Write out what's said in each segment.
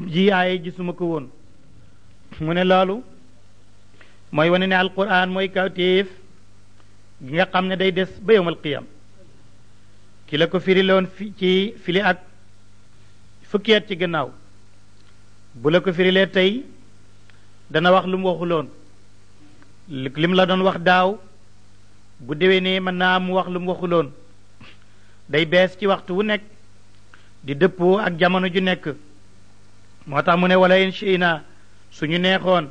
ji aaye gisuma ko woon mu ne loolu mooy wane ne alquran mooy kawtéef gi nga xam ne day des ba yowmal qiyam ki la ko firi loon ci fili ak fukki at ci gannaaw bu la ko firilee tey dana wax lu mu waxuloon lim la doon wax daaw bu déwénee mën naa mu wax lu mu waxuloon day bees ci waxtu wu nekk di dëppoo ak jamono ju nekk moo tax mu ne wala in shi'na suñu neexoon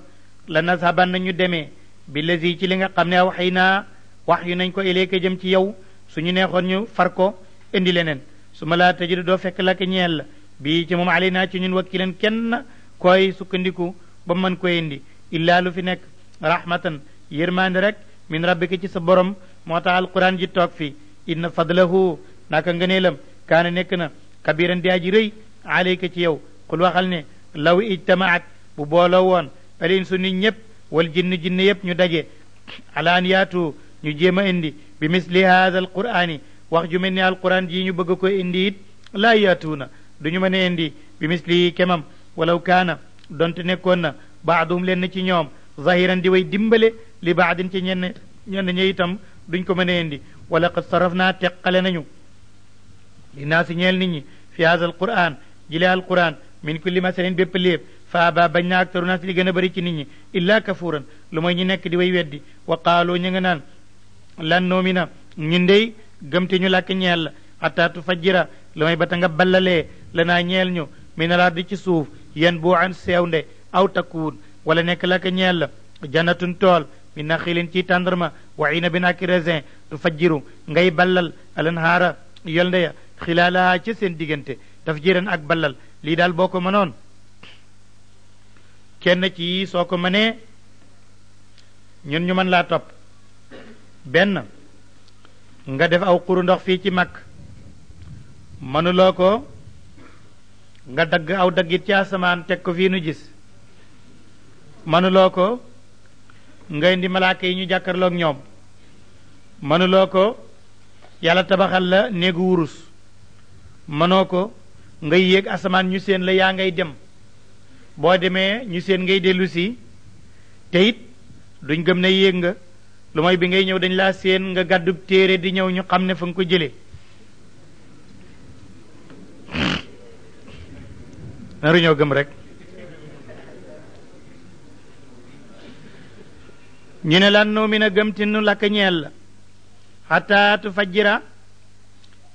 la nasaban nañu demee bi lazi ci li nga xam ne awxaynaa wax yu nañ ko ilayka jëm ci yow suñu neexoon ñu far ko indi leneen su ma laa tajidu doo fekk la ko ñeel la bii ci moom alaynaa ci ñun wakkilen kenn koy sukkandiku ba mën koy indi illaa lu fi nekk rahmatan yërmaande rek min rabbika ci sa borom moo tax alquran ji toog fi inna fadlahu naka ngëneelam kaana nekk na kabiran di aji rëy alayka ci yow qul waxal ne law ijtamaat bu booloo woon al insu nit ñëpp wal jinne yëpp ñu daje ala an yaatu ñu jéem a indi bi misli haada alqur'ani wax ju mel ni alquran ji ñu bëgg koy indi it laa yaatuuna du ñu mën a indi bi misli kemam walaw kaana donte nekkoon na baaduhum leen ci ñoom zahiran di way dimbale li baadin ci ñenn ñi itam duñ ko mën a indi wala qad sarafnaa teqale nañu li naa si ñeel nit ñi fi haada alquran jile alquran min kulli masalin bépp léeb fa aba bañ na aktaru naas li gën a bëri ci nit ñi illa kafuran lu mooy ñu nekk di way weddi wa qaalu ñu nga naan lan noomina ñu ndey gëmte ñu làkk ñeel la hatta tufajjira lu mooy ba ta nga ballalee la naa ñeel ñu min al ardi ci suuf yan boo an seew nde aw takkuun wala nekk làkk ñeel la jannatun tool min naxilin ci tàndarma wa inabin ak raisin tufajjiru ngay ballal alanhaara yol ndeya xilaalaha ci seen diggante tafjiran ak ballal lii daal boo ko mënoon kenn ci soo ko mënee ñun ñu mën laa topp benn nga def aw xuru ndox fii ci mag mënuloo ko nga dagg aw daggit ci asamaan teg ko fii nu gis mënuloo ko nga indi malaaka yi ñu jàkkarloog ñoom mënuloo ko yàlla tabaxal la néegu wurus mënoo ko ngay yéeg asamaan ñu seen la yaa ngay dem boo demee ñu seen ngay dellu si te it duñ gëm ne yéeg nga lu mooy bi ngay ñëw dañ laa seen nga gàddub téere di ñëw ñu xam ne fa nga ko jëlee naru ñoo gëm rek ñu ne lan noo mi na gëm ti nu lakk ñeel la xataa tufajjira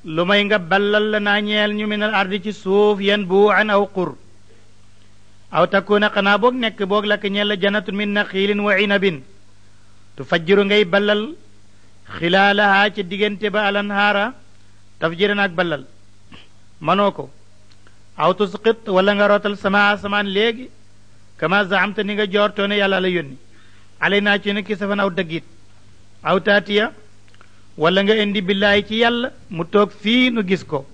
lu may nga ballal la naa ñeel ñu minal ardi ci suuf yan bu an aw qur aw takuna xanaa boog nekk boog lakk ñeel la jannatun min naxiilin wa inabin tufajjiru ngay ballal xilaalahaa ci diggante ba alanhaara tafjiran ak ballal manoo ko aw tusqit wala nga rootal sama asamaan léegi kama zaamta ni nga joortoone yàlla la yónni alay naa ci ne ki safan aw daggit aw taatiya wala nga indi billaahi ci yàlla mu toog fii nu gis ko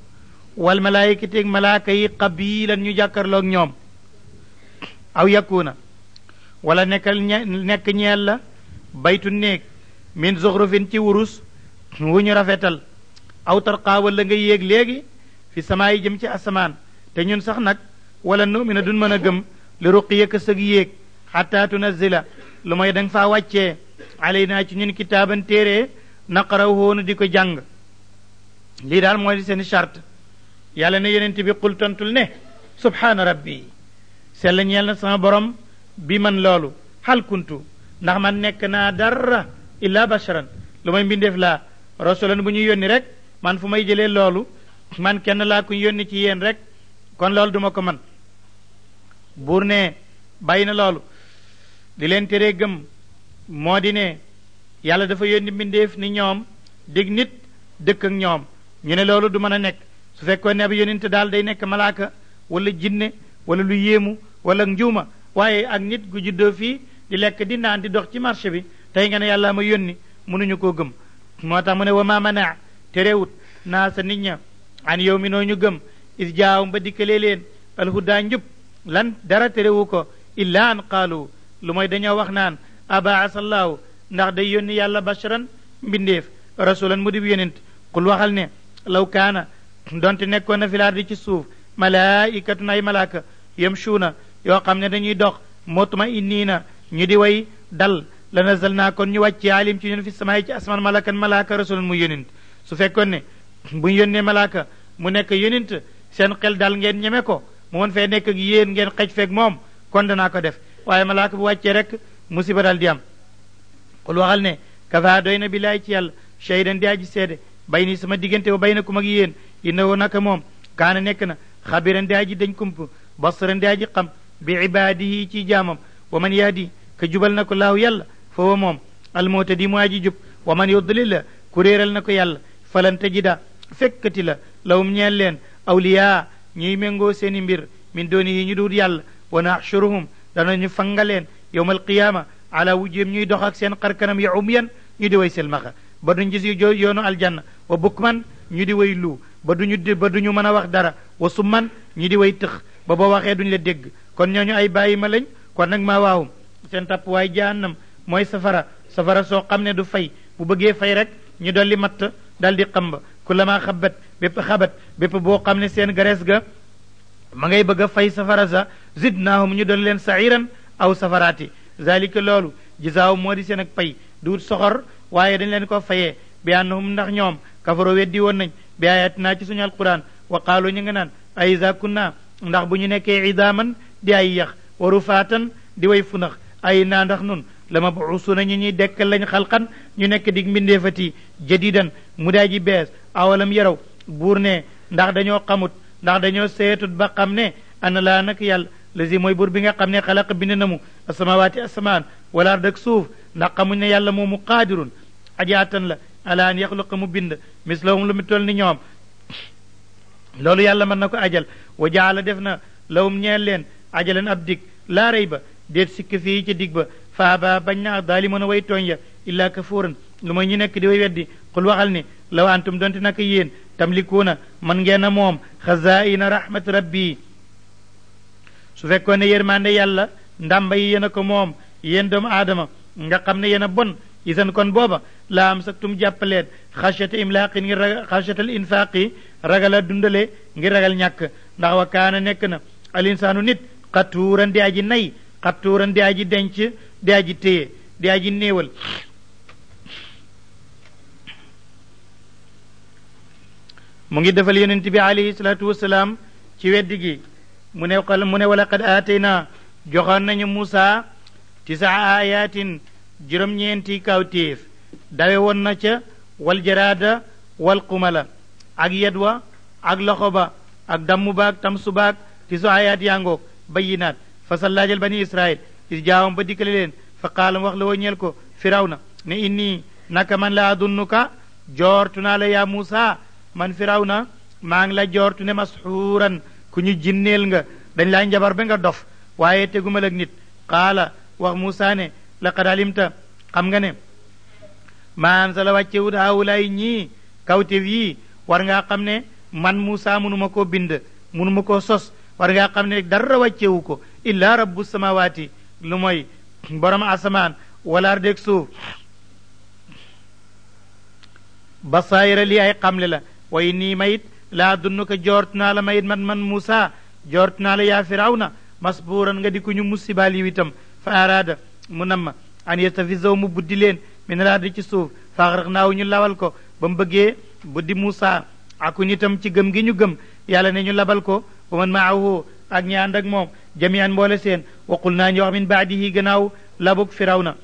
wal malaayikati malaaka yi qabilan ñu jàkkarloog ñoom aw yakuna wala nekk ñeel la baytu néeg min zuxrufin ci wurus wu ñu rafetal aw tarqaa wala nga yéeg léegi fi samaa yi jëm ci asamaan te ñun sax nag wala numina duñ mën a gëm li ruqiyaka sëg yéeg xataa tunazila lu mooy da nga faa wàccee alaynaa ci ñun kitaaban téere naqaraw hoonu di ko jàng lii daal mooy seen charte yàlla ne yonent bi qul tontul ne subhaana rabbi sell ñeel na sama borom bi man loolu hal kuntu ndax man nekk naa dara illa basharan lu may mbindeef laa rasulan bu ñu yónni rek man fu may jëlee loolu man kenn laa ku yónni ci yéen rek kon loolu duma ko man buur ne bàyyi na loolu di leen teree gëm moo di ne yàlla dafa yónni mbindeef ni ñoom dig nit dëkk ak ñoom ñu ne loolu du mën a nekk su fekkoon ne ab yónent daal day nekk malaaka wala jinne wala lu yéemu wala njuuma waaye ak nit gu juddoo fii di lekk di naan di dox ci marché bi tey nga ne yàlla ma yónni mënuñu koo gëm moo tax mu ne wa ma manaa terewut naa sa nit ña an yow mi noo ñu gëm is jaawum ba dikkalee leen alhudaa njub lan dara terewu ko illa an qaalu lu mooy dañoo wax naan abaasallaahu ndax day yónni yàlla basharan mbindeef rasulan mu dib yonent qul waxal ne law kaana donte nekkoon na filaar di ci suuf malaikatun ay malaaka yamshuuna yoo xam ne dañuy dox mutma'inniina ñu di way dal la nazal naa kon ñu wàcce alim ci ñun fi samaay ci asmaan malakan malaaka rasulun mu yónint su fekkoon ne bu ñu yónnee malaaka mu nekk yónint seen xel dal ngeen ñeme ko mu mën fee nekk ak yéen ngeen xej feeg moom kon danaa ko def waaye malaaka bu wàccee rek musiba dal di am xul waxal ne kafa doy na billaay ci yàlla shahidan di aji seede bay ni sama diggante wa baynakum ak yéen innahu naka moom kaana nekk na xabiran di aji dañ kump basiran di aji xam bi ibaadihi ci jaamam wa man yahdi ka jubal na ko laahu yàlla fa wa moom almuhtadi mu aji jub wa man yudlil la ku réeral na ko yàlla falan tajida fekkati la lawum ñeel leen awliyaa ñuy méngoo seeni mbir min dooni yi ñu duut yàlla wa naxshuruhum danañu fanga leen yowma alqiyaama ala wujjihim ñuy dox ak seen xarkanam ya umyan ñu di way selmaxa ba duñ gis yoonu aljanna wa bukman ñu di way lu ba duñu mën a wax dara wa summan ñu di way tëx ba boo waxee duñ la dégg kon ñooñu ay bàyyi ma lañ kon nag maa waawum seen tapp waay jahannam mooy safara soo xam ne du fay bu bëggee fay rek ñu dolli matt dal di xamba kullama xabat bépp boo xam ne seen garees ga ma ngay bëgg a fay safara sa zidnaahum ñu dolli leen sairan aw safaraati zalika loolu jisaaw moo di seen ak pay duut soxor waaye dañ leen ko fayee bi annahum ndax ñoom kafaro weddi woon nañ bi ayatina ci suñu alquran wa qaalu ñu nga naan ay iza kunna ndax bu ñu nekkee idaaman di ay yax wa rufaatan di way funax ay naa ndax nun la mabuusuna ñu ñuy dekkal lañ xalqan ñu nekk dig mbindeefati jadidan mu daa ji bees awalam yaraw buur ne ndax dañoo xamut ndax dañoo seetut ba xam ne ana laa nag yàlla lazi mooy buur bi nga xam ne xalaq bind na mu asamawaati asamaan wala ard ak suuf ndax xamuñ ne yàlla moomu qaadirun ajaatan la ala an yaxluqa mu bind mislahum lu mu toll ni ñoom loolu yàlla mën na ko ajal wa jaala def na lawum ñeel leen ajalan ab dig laa rey ba déet sikk fii ca dig ba faaba bañ na daalimuuna way tooñ ya illaa kafuuran lu mooy ñu nekk di way weddi xul waxal ni law antum donte naka yéen tamlikuuna man ngeen a moom xazaa'ina rahmat rabbi su fekkoon ne yërmande yàlla ndàmba yi yéen a ko moom yéen doomu aadama nga xam ne yéen a bon isan kon booba laa am saktum jàppaleen xashyata imlaaqin ngir xashyatal infaaqi ragal a dundale ngir ragal ñàkk ndax wa kaana nekk na al insaanu nit xatuuran di aji nay xatuuran di aji denc di aji téye di aji néewal mu ngi defal yonent bi alayhi salaatu wasalaam ci weddi gi mu ne wala qad aatayna joxoon nañu Muusa 9 ayatin juróom-ñeenti kawtéef dawe woon na ca wal jaraada wal qumala ak yedwa ak loxo ba ak dammu baag tamsu baag 9 ayat yangoog bayinaat fasal laajal bani israil is jaawam ba dikkale leen fa qaalam wax la woo ñeel ko firawna ne inni naka man la adunnuka joortu naa la yaa Muusa man firawna maa ngi la joortu ne masxuuran ku ñu jinneel nga dañ laa njabar ba nga dof waaye tegumal ak nit qaala wax Muusa ne laqad alimta xam nga ne maa anzala wàccewut haawulaay ñii kawteef yii war ngaa xam ne man Muusa mënuma koo bind mënuma koo sos war ngaa xam ne dara wàccewu ko illa rabbu samawaati lu mooy borom asamaan wala ardeg suuf basaayira lii ay xamle la way nii mayit laa dunnuka joort naa la mayit man Muusa joort naa la yaa firawna masbuuran nga di ku ñu musibaal yi itam fa araada mu namma an yastafizaw mu buddi leen min al-ardi ci suuf fa aghraqnaahu ñu lawal ko ba mu bëggee buddi Muusa aku nitam ci gëm gi ñu gëm yàlla ne ñu labal ko wa man maahu ak ñi ànd ak moom jamian mboole seen waqul naa ñu wax min baadihi gannaaw labuk firawna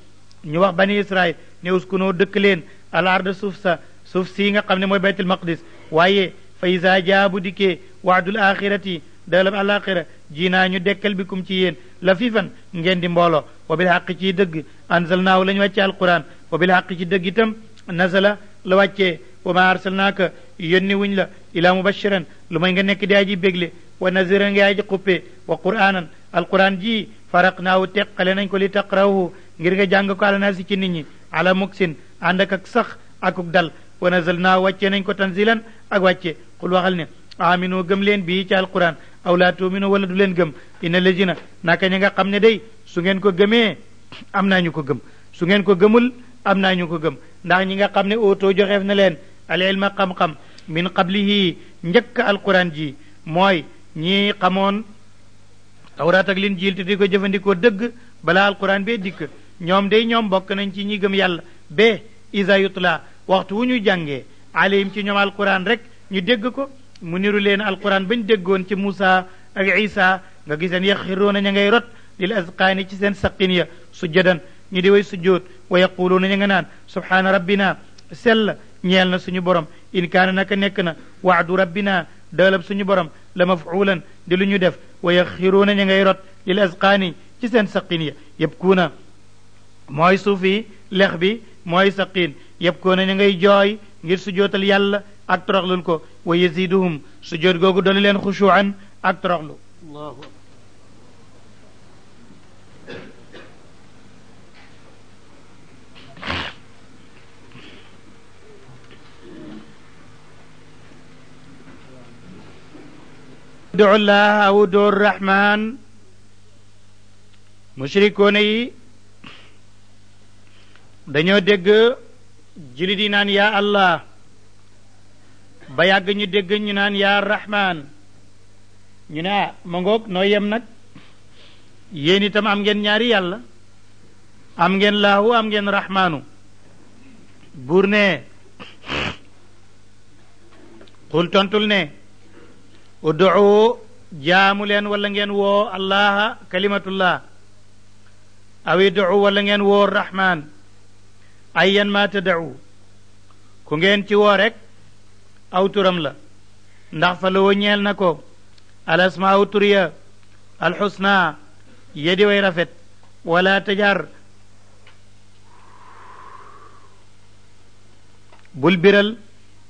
ñu wax bani israil ne uskunoo dëkk leen al arda suuf sii nga xam ne mooy baytul maqdis waaye fa iza jaa bu dikkee waadul axirati dalab alaxira ji naa ñu dekkal bikum ci yéen la fifan ngeen di mbooloo wa bil xaq ci dëgg anzalnaahu la ñu wàcce alquran wa bil xaq ci dëgg itam nazala la wàccee wa ma arsalnaaka yónni wuñ la ila mubashiran lu may nga nekk di aji bégle wa naziran nga aji xuppe wa qur'anan alquran ji faraqnaahu teqale nañ ko li taqrawhu ngir nga jàng ko ala naasi ci nit ñi ala muksin ànd ak sax akuk dal wa nazalnaahu wàcce nañ ko tanzilan ak wàcce qul waxal ne aminu gëm leen bii ci alquran aw laa tuuminu wala du leen gëm inna lazina naka ñi nga xam ne day su ngeen ko gëmee am naa ñu ko gëm su ngeen ko gëmul am naa ñu ko gëm ndax ñi nga xam ne ootoo joxeef na leen al ilma xam-xam min qablihi njëkk alquran ji mooy ñi xamoon tawraat ak linjiil te di ko jëfandikoo dëgg balaa alquran bee dikk ñoom day ñoom bokk nañ ci ñi gëm yàlla ba isa yutla waxtu wu ñu jàngee alayhim ci ñoom alquran rek ñu dégg ko mu niru leen alquran bañ déggoon ci Muusa ak Isa nga giseen yaxiruuna ña ngay rot lil azqaani ci seen saqin ya sujjadan ñu di way sujjoot wa yaquluuna ña nga naan subhaana rabbina sell ñeel na suñu borom in kaana naka nekk na waadu rabbina daalab suñu borom la mafuulan di lu ñu def wa yaxiruuna ña ngay rot lil azqaani ci seen saqin ya yabkuuna mooy suufi lex bi mooy saqin yabkuuna ña ngay jooy ngir sujjootal yàlla ak toroxlul ko wa yaziduhum sujjoot googu doon leen xushuan ak toroxlu allahu ud'u llaha aw ud'u rrahman mushrikoona yi dañoo dégg julit yi naan yaa allah ba yàgg ñu dégg ñu naan yaa rahman ñu ne ma ngoog noo yem nag yéen itam am ngeen ñaari yàlla am ngeen laahu am ngeen rahmaanu buur ne xul tontul ne ud'u jaamu leen wala ngeen woo allaha kalimatullah aw ud'u wala ngeen woo rahman ayyan ma tad'u ku ngeen ci woo rek aw turam la ndax fa la woo ñeel na ko al asmaa'u turiya al xusna yedi way rafet wala tajar bul biral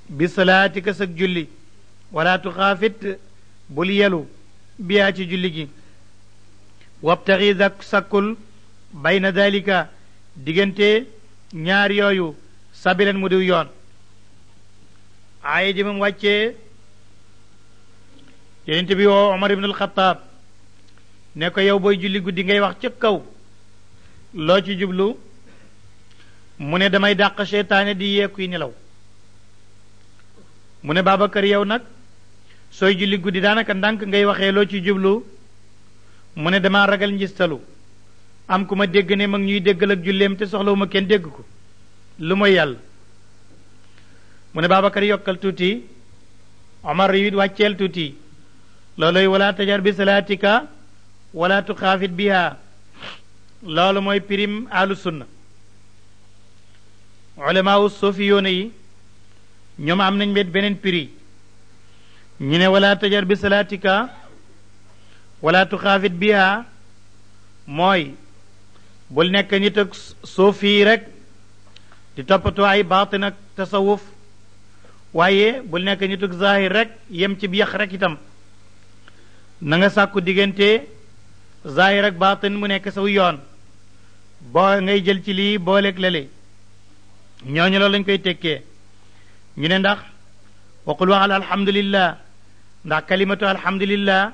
bi salaatika sag julli wala tuxaafit bul yelu biyaa ci julli gi wabtaxi sakkul bayna dalika diggante ñaar yooyu sabilan mu diw yoon aaya ji moom wàccee yenente bi woo Omar ibn al-Khattab ne ko yow booy julli guddi ngay wax ca kaw loo ci jublu mu ne damay dàq seytaane di yeekuy nelaw mu ne Babacar yow nag sooy julli guddi daanaka ndànk ngay waxee loo ci jublu mu ne dama ragal njistalu am ku ma dégg ne mag ñuy déggal ak julleem te soxlawuma kenn dégg ko lu mooy yàlla mu ne Babacar yokkal tuuti Omar yi wàcceel tuuti looloy wala tajar bi salaatika wala tuxaafit biha loolu mooy pirim ahlu sunna ulamaawu suufiyoona yi ñoom am nañ beneen prix ñu ne wala tajar bi salaatika wala tuxaafit biha mooy bul nekk nit ak suufi rek di toppatoo ay baatin ak tasawuf waaye bul nekk nit ak zahir rek yem ci biyax rek itam na nga sàkku diggante zahir ak baatin mu nekk saw yoon boo ngay jël ci lii booleeg lale ñooñu loolu lañ koy tekkee ñu ne ndax waqul waxal alhamdulillah ndax kalimatu alhamdulillah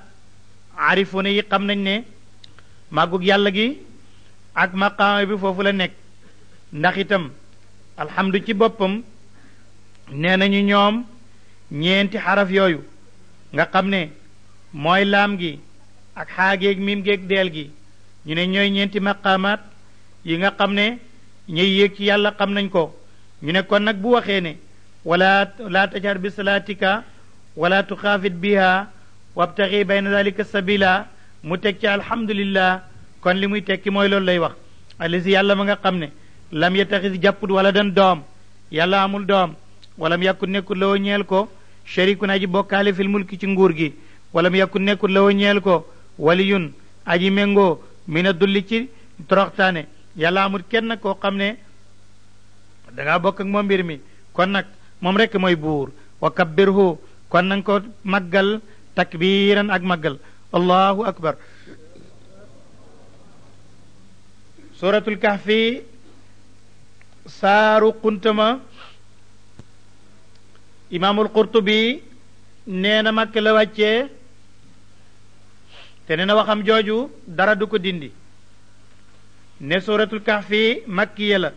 aarifuuna yi xam nañ ne màggug yàlla gi ak maqaama bi foofu la nekk ndax itam alhamdu ci boppam nee nañu ñoom ñeenti xaraf yooyu nga xam ne mooy laam gi ak xaageeg miim geeg deel gi ñu ne ñooy ñeenti maqaamaat yi nga xam ne ñuy yéeg ci yàlla xam nañ ko ñu ne kon nag bu waxee ne wala laa tajhar bi salaatika wala tuxaafit biha wabtaxi bayna dalika sabila mu teg ci alhamdulillah kon li muy tekki mooy loolu lay wax alisi yàlla ma nga xam ne lam yattaxis jàpput wala dan doom yàlla amul doom walam yàkkut nekkut la woo ñeel ko sharikun aji bokkaale fil mulki ci nguur gi walam yàkkut nekkut la woo ñeel ko waliyun aji méngoo mina dulli ci toroxtaane yàlla amul kenn koo xam ne dangaa bokk ak moom mbir mi kon nag moom rekk mooy buur wa kabbirhu kon nanga ko màggal takbiran ak màggal allahu akbar suratul kahfi saaru xuntama imaamul qurtubi nee na Makka la wàccee te nee na waxam jooju dara du ko dindi ne suratul kahfi makkiya la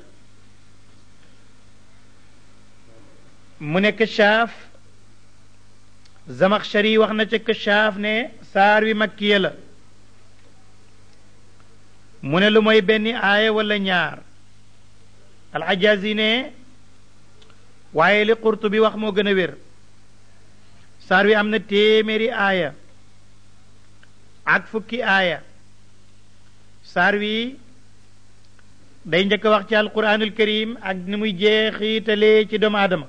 mu ne Kashaaf Zamaxshari wax na ca Kashaaf ne saar wi makkiya la mu ne lu mooy benn aaya wala ñaar al-Ajazi ne waaye li Qurtubi wax moo gën a wér saar wi am na téeméeri aaya ak fukki aaya saar wi day njëkk a wax ci alquranul karim ak ni muy jeexitalee ci doomu aadama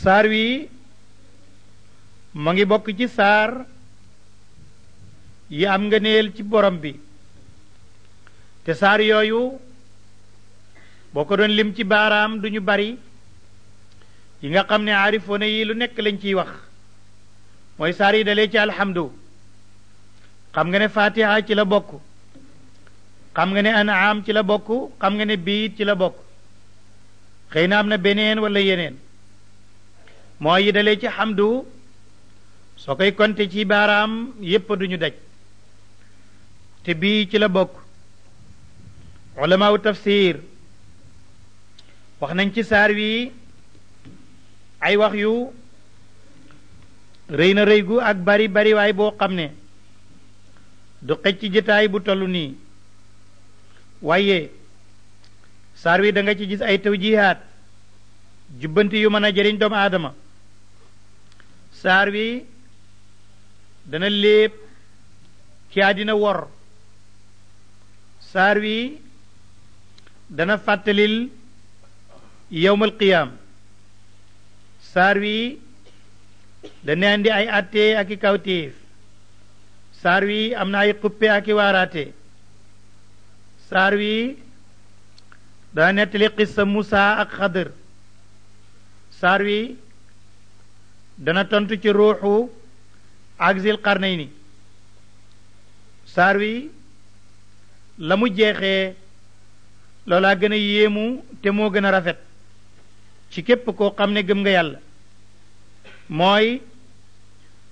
saar wi mu ngi bokk ci saar yi am ngëneel ci borom bi te saar yooyu boo ko doon lim ci baaraam duñu bari yi nga xam ne aarifoona yi lu nekk lañ ciy wax mooy saar yi dalee ci alhamdu xam nga ne fatiha ci la bokk xam nga ne an'am ci la bokk xam nga ne biit ci la bokk xëy na am na beneen wala yeneen mooy yi dalee ci hamdu soo koy konte ci baaraam yépp duñu daj te bii ci la bokk ulamaaw tafsir wax nañ ci saar wi ay wax yu rëy na rëy gu ak bari bari waay boo xam ne du xëj ci jataay bu toll nii waaye saar wi da nga ci gis ay tawjihaat jubbanti yu mën a jëriñ doomu aadama saar wi dana léeb ki àddina wor saar wi dana fàttalil yowmal qiyaam saar wi dana andi ay atte ak i kawtéef saar wi am na ay xuppe ak i waaraate saar wi dana nettali qissa Musa ak Xadr saar wi dana tontu ci ruuxu ak Zil Qarnayni saar wi la mu jeexee loolaa gën a yéemu te moo gën a rafet ci képp koo xam ne gëm nga yàlla mooy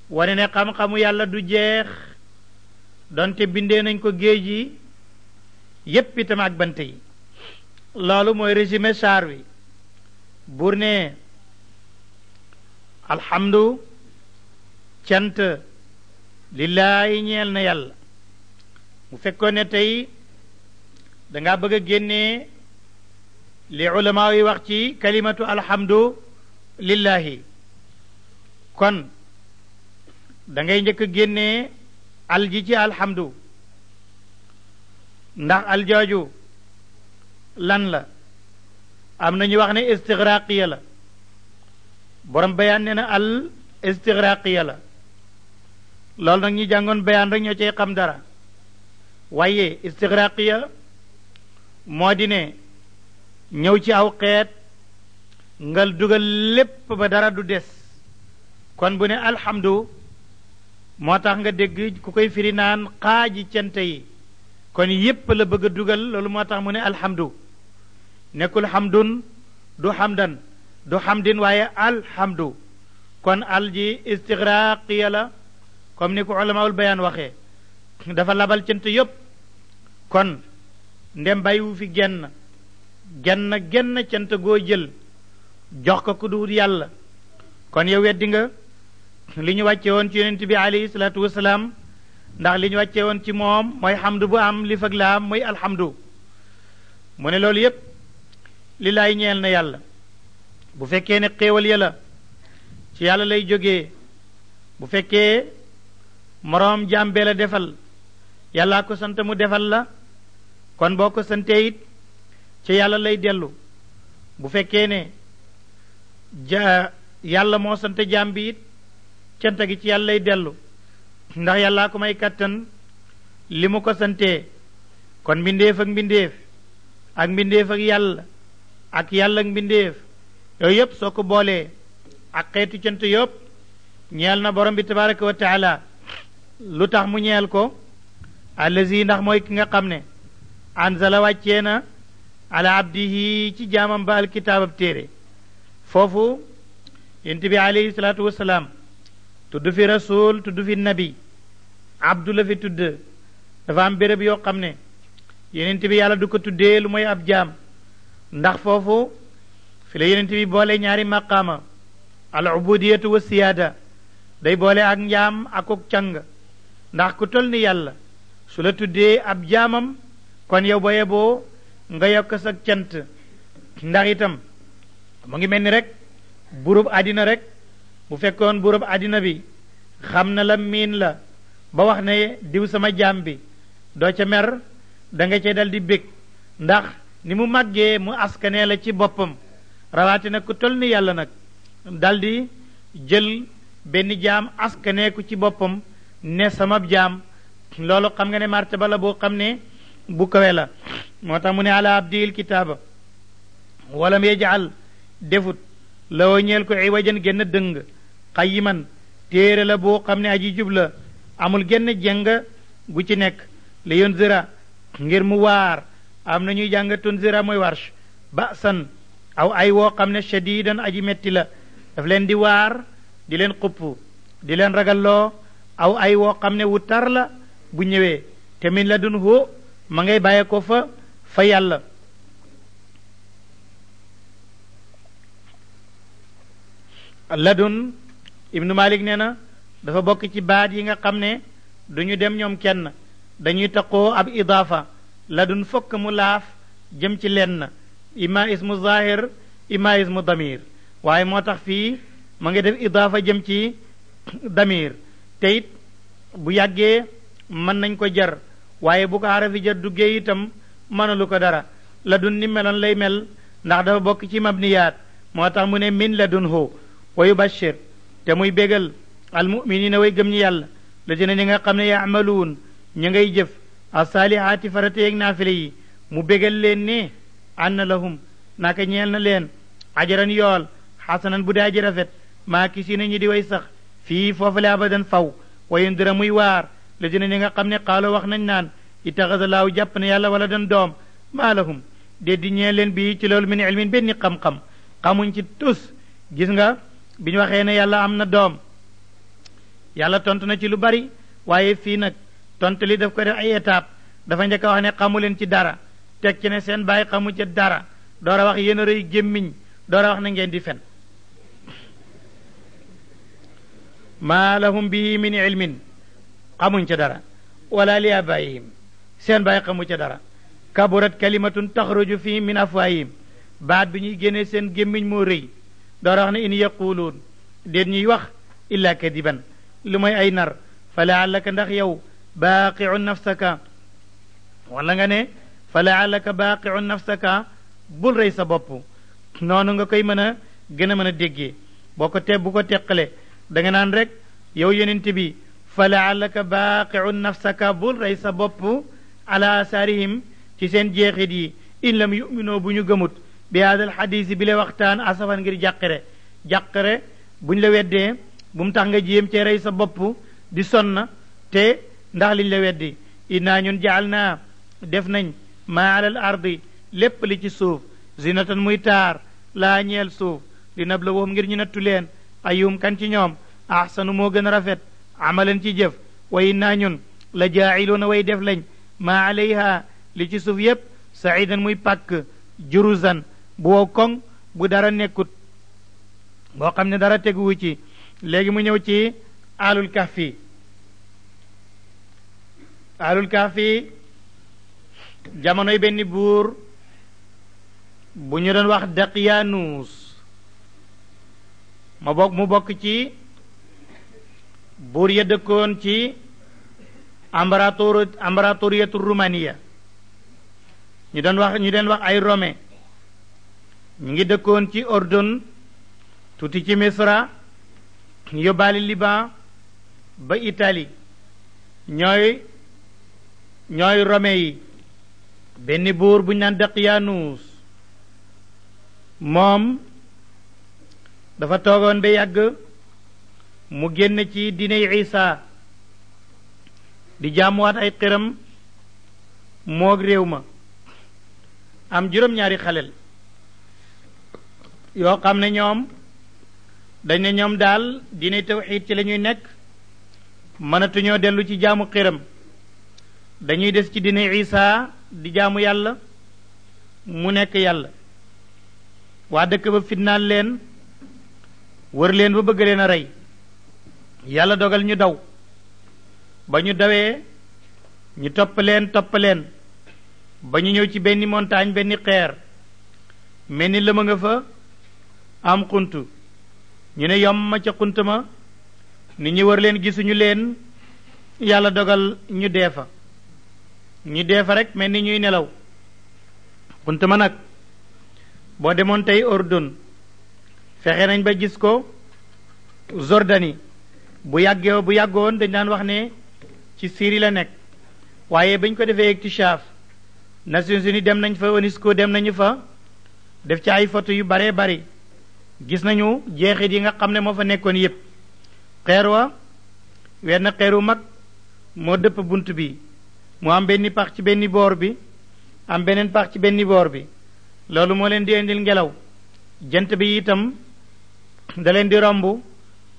wane ne xam-xamu yàlla du jeex donte bindee nañ ko géej yi yépp itam ak bant yi loolu mooy résumé saar wi buur ne alhamdu cant lillaahi ñeel na yàlla mu fekkoon ne tey danga bëgg a génnee li ulamaa yi wax ci kalimatu alhamdu lillahi kon da ngay njëkk a génnee al ji ci alhamdu ndax al jooju lan la am na ñu wax ne istigraaqiya la borom bayaan nee na al istigraaqiya la loolu nag ñi jàngoon bayaan rek ñoo cay xam dara waaye istigraaqiya moo di ne ñëw ci aw xeet ngal dugal lépp ba dara du des kon bu ne alhamdu moo tax nga dégg ku koy firi naan xaaji cant yi kon yépp la bëgg a dugal loolu moo tax mu ne alhamdu nekkul hamdun du hamdan du hamdin waaye alhamdu kon al ji istigraaqiya la comme ni ko ulamaul bayaan waxee dafa labal cant yépp kon ndem bàyyiwu fi genn cant goo jël jox ko ku duwut yàlla kon yow weddi nga li ñu wàcce woon ci yonent bi alayhi salaatu wasalaam ndax li ñu wàcce woon ci moom mooy hamdu bu am li fag la am mooy alhamdu mu ne loolu yépp li laay ñeel na yàlla bu fekkee ne xéewal ya la ci yàlla lay jógee bu fekkee moroom jàmbee la defal yàllaa ko sant mu defal la kon boo ko santee it ci yàlla lay dellu bu fekkee ne yàlla moo sant jaam bi it cant gi ci yàlla lay dellu ndax yàllaa ko may kàttan li mu ko santee kon mbindeef ak mbindeef ak mbindeef ak yàlla ak mbindeef yooyu yépp soo ko boolee ak xeetu cant yépp ñeel na borom bi tabaraka wa taala lu tax mu ñeel ko allazi ndax mooy ki nga xam ne anzala wàccee na ala abdihi ci jaamam ba alkitaabab téere foofu yonent bi alayhi salaatu wasalaam tudd fi rasul tudd fi nabi abdu la fi tudd dafa am béréb yoo xam ne yonent bi yàlla du ko tuddee lu mooy ab jaam ndax foofu fi la yonent bi boole ñaari maqaama al ubudiyatu wa siyaada day boole ak njaam ak càng ndax ku tol ni yàlla su la tuddee ab jaamam kon yow ba yeboo nga yokk sa cant ndax itam mu ngi mel ni rek burub àddina rek bu fekkoon burub àddina bi xam na la miin la ba wax ne diw sama jaam bi doo ca mer da nga cay dal di bég ndax ni mu màggee mu askanee la ci boppam rawatina ku tol ni yàlla nag dal di jël benn jaam askanee ku ci boppam ne sama jaam loolu xam nga ne martaba la boo xam ne bu kawe la moo tax mu ne ala abdil kitaaba walam yajal defut lawoo ñeel ko iwajan génn dëng qayiman téere la boo xam ne aji jub la amul genn jëng gu ci nekk li yunzira ngir mu waar am na ñuy jàng tunzira mooy warsh ba'san aw ay woo xam ne shadidan aji metti la daf leen di waar di leen xupp di leen ragalloo aw ay woo xam ne wu tar la bu ñëwee te min la dun hu ma ngay bàyyee ko fa yàlla ladun ibnu malik nee na dafa bokk ci baat yi nga xam ne duñu dem ñoom kenn dañuy taqoo ab idaafa ladun fokk mu laaf jëm ci lenn ima ismu zahir ima ismu damir waaye moo tax fii ma ngi def idaafa jëm ci damir te it bu yàggee mën nañ ko jar waaye bu ko xarafi jar duggee itam mënalu ko dara ladun ni meloon lay mel ndax dafa bokk ci mabniyaat moo tax mu ne min ladun hu wa yubashir te muy bégal almuminina way gëm ñi yàlla la dina ñi nga xam ne yaamaluun ñi ngay jëf asalihaati farate yeeg naafile yi mu bégal leen ne anna lahum naka ñeel na leen ajaran yool xasanan bu daa ji rafet maa kisi na ñi di way sax fii foofale abadan faw wayen dira muy waar la dina ñi nga xam ne xaalo wax nañ naan itaxasa laaw jàpp ne yàlla wala dan doom maa lahum déddi ñeel leen bii ci loolu min ilmin benn xam-xam xamuñ ci tus gis nga bi ñu waxee ne yàlla am na doom yàlla tontu na ci lu bari waaye fii nag tontu li daf ko def ay étape dafa njëkk a wax ne xamu leen ci dara teg ci ne seen bàyyi xamu ci dara door a wax yéen a rëy gémmiñ door a wax na ngeen di fen maa lahum bihi min ilmin xamuñ ca dara wala li abaayihim seen bàyyi xamu ca dara kaburat kalimatun taxruju fii min afwaayihim baat bi ñuy génnee seen gémmiñ moo rëy door a wax ne in yaquluun déet ñuy wax illa kadiban lu mooy ay nar fa laallaka ndax yow baaqiun nafsaka wala nga ne fa laallaka baaqiun nafsaka bul rey sa bopp noonu nga koy mën a gën a mën a déggee boo ko bu ko teqale da nga naan rek yow yonent bi fa laallaka baaqiun nafsaka bul rey sa bopp ala asaarihim ci seen jeexit yi in lam yuminoo bu ñu gëmut bi haadal xadiis bi la waxtaan asafan ngir jàqare buñ la weddee bu mu tax nga jéem cee rey sa bopp di sonna te ndax liñ la weddi innaa ñun jaal naa def nañ maa alal ardi lépp li ci suuf zinatan muy taar laa ñeel suuf li nablawahum ngir ñu nattu leen ayum kan ci ñoom ahsanu moo gën a rafet amalan ci jëf wa innaa ñun la jaa'iluuna way def lañ maa alayha li ci suuf yépp saidan muy pàkk juruzan bu wow koŋ bu dara nekkut boo xam ne dara teguwu ci léegi mu ñëw ci alul kahfi jamonoy benn buur bu ñu doon wax Daqyaanus mu bokk ci buur ya dëkkoon ci ambaratoriyatu rumaniya ñu doon wax ay Romain ñu ngi dëkkoon ci Ordon tuuti ci Misra ñu yóbbaale Liban ba Italie ñooy Romain yi benn buur bu ñu naan Daqyaanus moom dafa toogoon ba yàgg mu génn ci diiney Isa di jaamuwaat ay xiram moog réew ma am juróom-ñaari xalel yoo xam ne ñoom dañ ne ñoom daal diiney tawxiid ci la ñuy nekk mënatuñoo dellu ci jaamu xiram dañuy des ci diiney Isa di jaamu yàlla mu nekk yàlla waa dëkk ba fitnaan leen wër leen ba bëgg leen a rey yàlla dogal ñu daw ba ñu dawee ñu topp leen ba ñu ñëw ci benn montagne benn xeer mel ni lëma nga fa am xunt ñu ne yom ma ca xunt ma nit ñi wër leen gisuñu leen yàlla dogal ñu dee fa rek mel ni ñuy nelaw xunt ma nag boo demoon tey Ordon fexe nañ ba gis ko Jordanie bu yàggoon dañ daan wax ne ci Syrie la nekk waaye bañ ko defee iktishaaf Nations Unies dem nañ fa UNESCO dem nañu fa def ci ay photo yu baree bari gis nañu jeexit yi nga xam ne moo fa nekkoon yépp xeer wa wenn xeeru mag moo dëpp bunt bi mu am benn pax ci benn boor bi am beneen pax ci benn boor bi loolu moo leen di indil ngelaw jant bi itam da leen di romb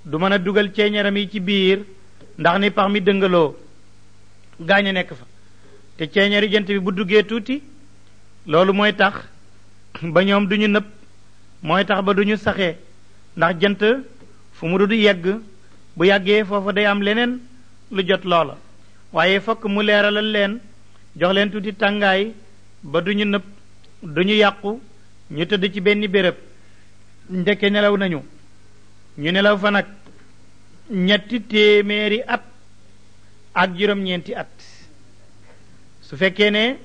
du mën a dugal ceeñaram yi ci biir ndax ni pax mi dëngaloo gaañ a nekk fa te ceeñari jant bi bu duggee tuuti loolu mooy tax ba ñoom duñu nëpp mooy tax ba duñu saxee ndax jant fu mu du yegg bu yàggee foofa day am leneen lu jot loola waaye fokk mu leeralal leen jox leen tuuti tàngaay ba duñu nëpp duñu yàqu ñu tëdd ci benn béréb ndekke nelaw nañu ñu nelaw fa nag 300 at ak juróom-ñeenti at su fekkee ne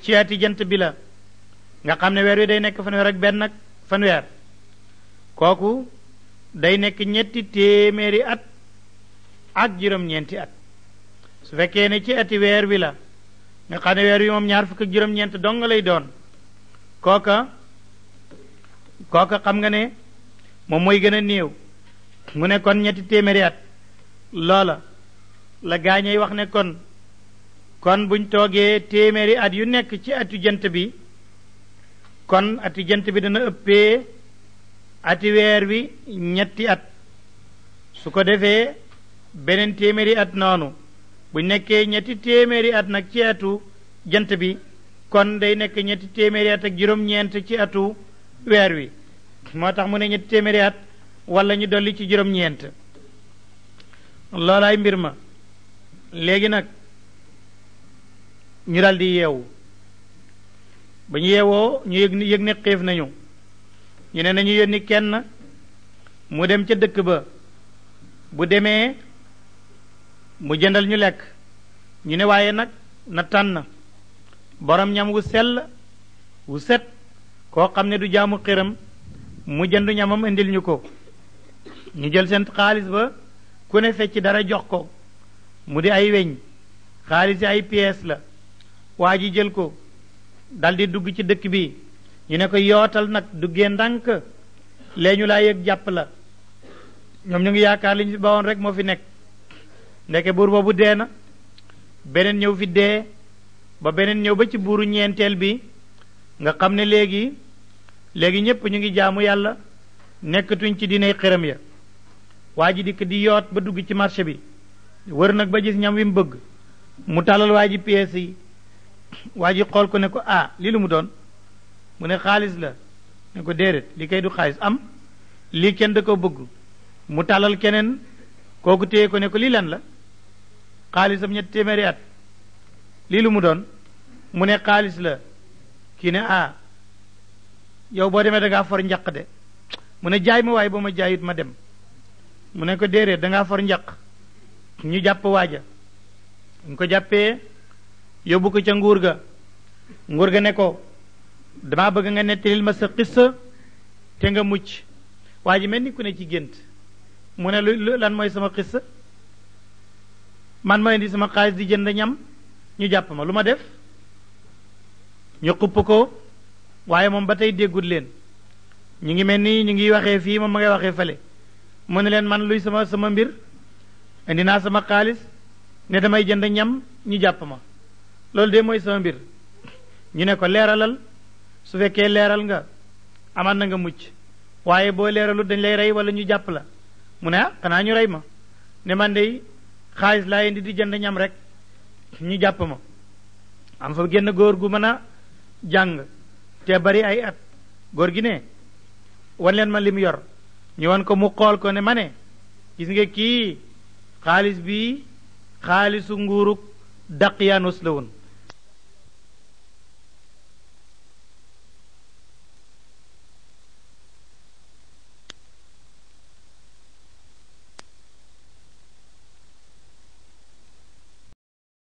ci ati jant bi la nga xam ne weer wi day nekk fanweer ak benn ak fanweer kooku day nekk 300 at ak juróom-ñeenti at su fekkee ne ci ati weer wi la nga xam ne weer wi moom 24 dong lay doon kooka xam nga ne moom mooy gën a néew mu ne kon 300 at loola la gaañay wax ne kon buñ toogee 100 at yu nekk ci atu jant bi kon atu jant bi dana ëppee ati weer wi 2 at su ko defee beneen 100 at noonu buñ nekkee 300 at nag ci atu jant bi kon day nekk 300 at ak juróom-ñeent ci atu weer wi moo tax mu ne 300 at wala ñu dolli ci juróom-ñeent loolaay mbir ma léegi nag ñu daldi yeewu ba ñu yeewoo ñu yëg ne xiif nañu ñu ne nañu yónni kenn mu dem ca dëkk ba bu demee mu jëndal ñu lekk ñu ne waaye nag na tànn borom ñam wu sell wu set koo xam ne du jaamu xiram mu jënd ñamam indil ñu ko ñu jël seen xaalis ba ku ne fecc dara jox ko mu di ay weñ xaalis yi ay pièces la waa ji jël ko daldi dugg ci dëkk bi ñu ne ko yootal nag duggee ndànk lee ñu laa yëg jàpp la ñoom ñu ngi yaakaar li ñu fi bawoon rek moo fi nekk ndeke buur boobu dee na beneen ñëw fi dee ba beneen ñëw ba ci buuru ñeenteel bi nga xam ne léegi ñépp ñu ngi jaamu yàlla nekkatuñ ci dinay xëram ya waa ji dikk di yoot ba dugg ci marché bi wër nag ba gis ñam wi mu bëgg mu talal waa ji pièces yi waa ji xool ko ne ko lii lu mu doon mu ne xaalis la ne ko déedéet li kay du xaalis am lii kenn da ko bëgg mu talal keneen kooku téye ko ne ko lii lan la xaalisam 300 at lii lu mu doon mu ne xaalis la kii ne yow boo demee da ngaa for njaq de mu ne jaay ma waaye ba ma jaayut ma dem mu ne ko déedéet da ngaa for njaq ñu jàpp waaja ñu ko jàppee yóbbu ko ca nguur ga ne ko dama bëgg nga nettalil ma sa xissa te nga mucc waa ji mel ni ku ne ci gént mu ne lu lan mooy sama xissa man ma indi sama xaalis di jënd ñam ñu jàpp ma lu ma def ñu xupp ko waaye moom ba tey déggut leen ñu ngi mel ni ñu ngi waxee fii moom ma ngay waxee fale mu ne leen man luy sama mbir indi naa sama xaalis ne damay jënd ñam ñu jàpp ma loolu de mooy sama mbir ñu ne ko leeralal su fekkee leeral nga aman na nga mucc waaye boo leeralu dañ lay rey wala ñu jàpp la mu ne xanaa ñu rey ma ne man de xaalis laa indi di jënd ñam rek ñu jàpp ma am fa génn góor gu mën a jàng te bari ay at góor gi ne wan leen ma lim yor ñu wan ko mu xool ko ne ma ne gis nga kii xaalis bi xaalisu nguuruk Daqyaanus la woon